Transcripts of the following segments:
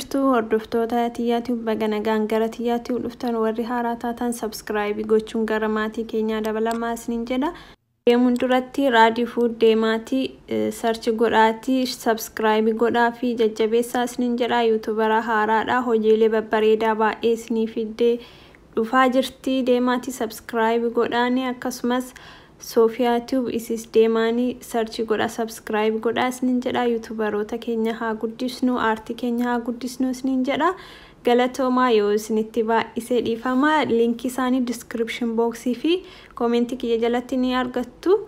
Jirtuu hordoftoota Tiyyaa baga nagaan gara Tiyyaatti dhuftan. Warri haaraa taatan subscribe gochuun gara maatii keenyaa dabalamaa isiniin jedha. Deemuun duratti Raadii Food deemaatii search godhaatii subscribe godhaa fi jajjabeessaa isiniin jedha. YouTuber haaraadha, hojiilee babbareedaa baay'ee isinii fiddee dhufaa jirti. Deemaatii subscribe godhaani. Akkasumas Soofiyaa Tube isis deemaanii search godhaa, subscribe godhaa isiniin jedha. YouTuberoota keenya haa guddisnu, aartii keenya haa guddisnu isiniin jedha. Galatoomaa. Yoo isinitti baay'isee dhiifama. Linkii isaanii description boxii fi commentii kiyya jalatti ni argattu.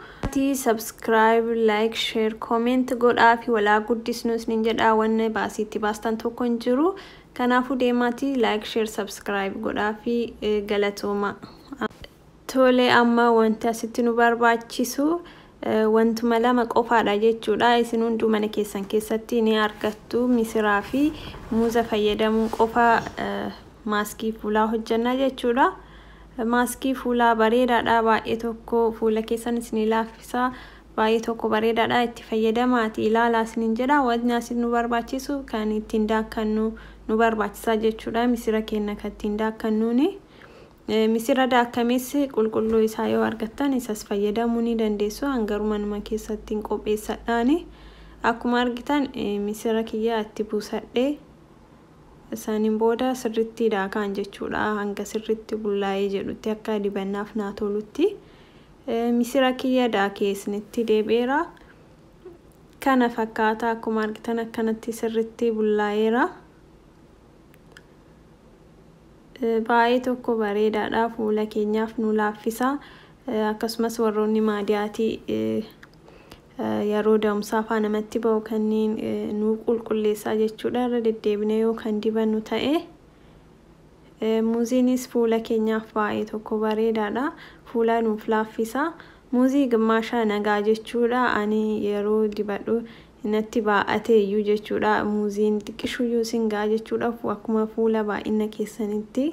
Subscribe, like, share, comment godhaa fi walaa guddisnu isiniin jedha. Wanni baasiitti baastan tokko hin jiru. Kanaafuu deemaatii like, share, subscribe godhaa fi galatooma. Tole, amma wanti asitti nu barbaachisu wantuma lama qofaadha jechuudha. Isin hunduu mana keessan keessatti ni argattu. Misiraa fi muuza fayyadamuun qofa maaskii fuulaa hojjanna jechuudha. Maaskii fuulaa bareedaadha, baay'ee tokko fuula keessan isinii laaffisa. Baay'ee tokko bareedaadha, itti fayyadamaati ilaalaa isiniin jedha. Wanti asitti nu barbaachisu kan ittiin daakkannu nu barbaachisa jechuudha. Misira keenya kan ittiin daakkannuuni. Misira daakames qulqulluu isaa yoo argattan isas fayyadamuu ni dandeessu. Hangaruu manuma keessatti hin qopheessadhaani. Akkuma argitan misira kiyya itti buusadhee, isaaniin booda sirritti daakaan jechuudha, hanga sirritti bullaa'ee jedhutti, akka dibannaaf naa tolutti. Misira kiyya daakee isinitti deebi'eera. Kana fakkaata, akkuma argitan akkanatti sirritti bullaa'eera. Baay'ee tokko bareedaadha, fuula keenyaaf nu laaffisa. Akkasumas warroonni maadiyaatii yeroo da'umsaa faa namatti ba'u kanneen nu qulqulleessaa jechuudha, irra deddeebinee yoo kan dibannu ta'e. Muuziinis fuula keenyaaf baay'ee tokko bareedaadha, fuula nuuf laaffisa. Muuzii gimmaasha nagaa jechuudha. Ani yeroo dibadhu natti baa'ate iyyuu jechuudha. Muuziin xiqqishuyyuu isin ga'a jechuudha, akkuma fuula baay'ina keessanitti.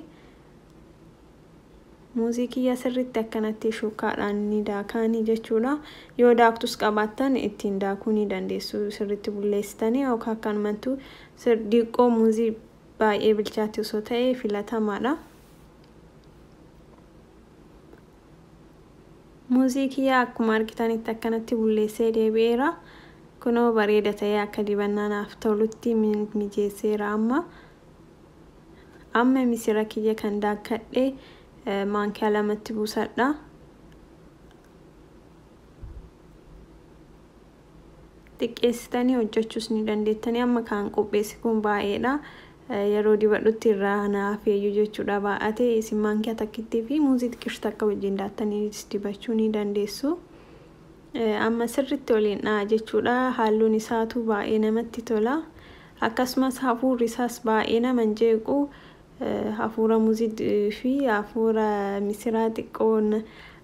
Muuzii kiyya sirritti akkanatti shukkaadhaan ni daakaanii jechuudha. Yoo daaktus qabaattan ittiin daakuu ni dandeessu, sirritti bulleessitanii, yookaan akkanumattuu diqqoo muuzii baay'ee bilchaate osoo ta'e filatamaadha. Muuzii kiyya akkuma argitanitti akkanatti bulleessee deebi'eera. Kunoo bareeda ta'ee akka dibannaa naaf tolutti mijeesseera. Amma misira kiyya kan daakkadhe maankiyaa lamatti buusadha. Xiqqeessitanii hojjechuus ni dandeettanii. Amma kan qopheesse kun baay'eedha. Yeroo dibadhutti irraa naaf eeyyuu jechuudha baay'ate. Isin maankiyaa takkittii fi muuzii xiqqishtu akka wajjin daattanii dibachuu ni dandeessu. Amma sirritti waliin dha'a jechuudha. Halluun isaatu baay'ee namatti tola. Akkasumas hafuurri isaas baay'ee nama hin jeequ. Hafuura muuzii fi hafuura misiraa xiqqoon,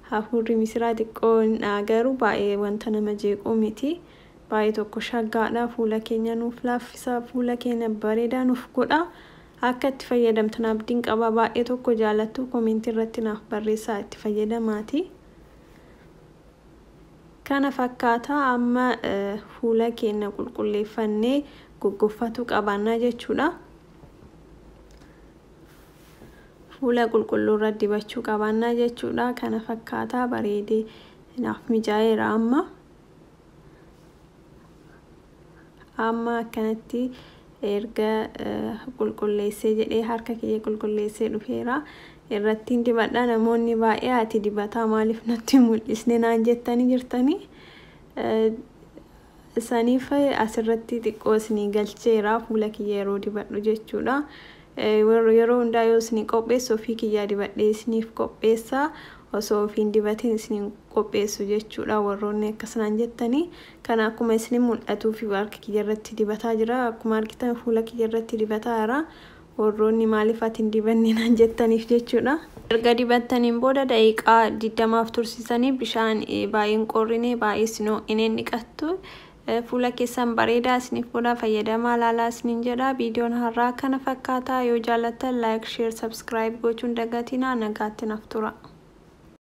hafuurri misiraa xiqqoon garuu baay'ee wanta nama jeequ miti. Baay'ee tokko shaggaadha. Fuula keenya nuuf laaffisa, fuula keenya bareedaa nuuf godha. Akka itti fayyadamtan abdiin qaba. Baay'ee tokko jaalattu, commentii irratti naaf barreessaa, itti fayyadamaati. Kana fakkaata. Amma fuula keenya qulqulleeffannee goggoffatu qabaannaa jechuudha. Fuula qulqulluu irra dibachuu qabaannaa jechuudha. Kana fakkaata, bareedee naaf mijaa'eera amma. Amma akkanatti erga qulqulleessee jedhee harka kiyya qulqulleessee dhufeera. Irrattiin dibadha. Namoonni baay'ee "Ati dibataa maaliif natti mul'isne?" naan jettanii jirtanii. Saniif asirratti xiqqoo isinii galcheera fuula kiyya yeroo dibadhu jechuudha. Yeroo hundaa yoo isinii qopheessu ofii kiyyaa dibadhee isiniif qopheessa. Osoo ofiin dibatiin isiniin qopheessu jechuudha warroonni akkasanaan jettanii. Kana akkuma isin mul'atuu fi harka kiyya irratti dibataa jira. Akkuma argitan fuula kiyya irratti dibataa jira. Warroonni "Maaliif ati hin dibanne?" naan jettaniif jechuudha. Erga dibattaniin booda daqiiqaa 20f tursiisanii bishaan baay'een qorrine, baay'ee isin ho'ineen dhiqattu. Fuula keessan bareedaa isiniif godha, fayyadamaa laalaa isiniin jedha. Viidiyoon har'aa kana fakkaata. Yoo jaallattan like, share, subscribe gochuun dagatinaa. Nagaatti naaf tura.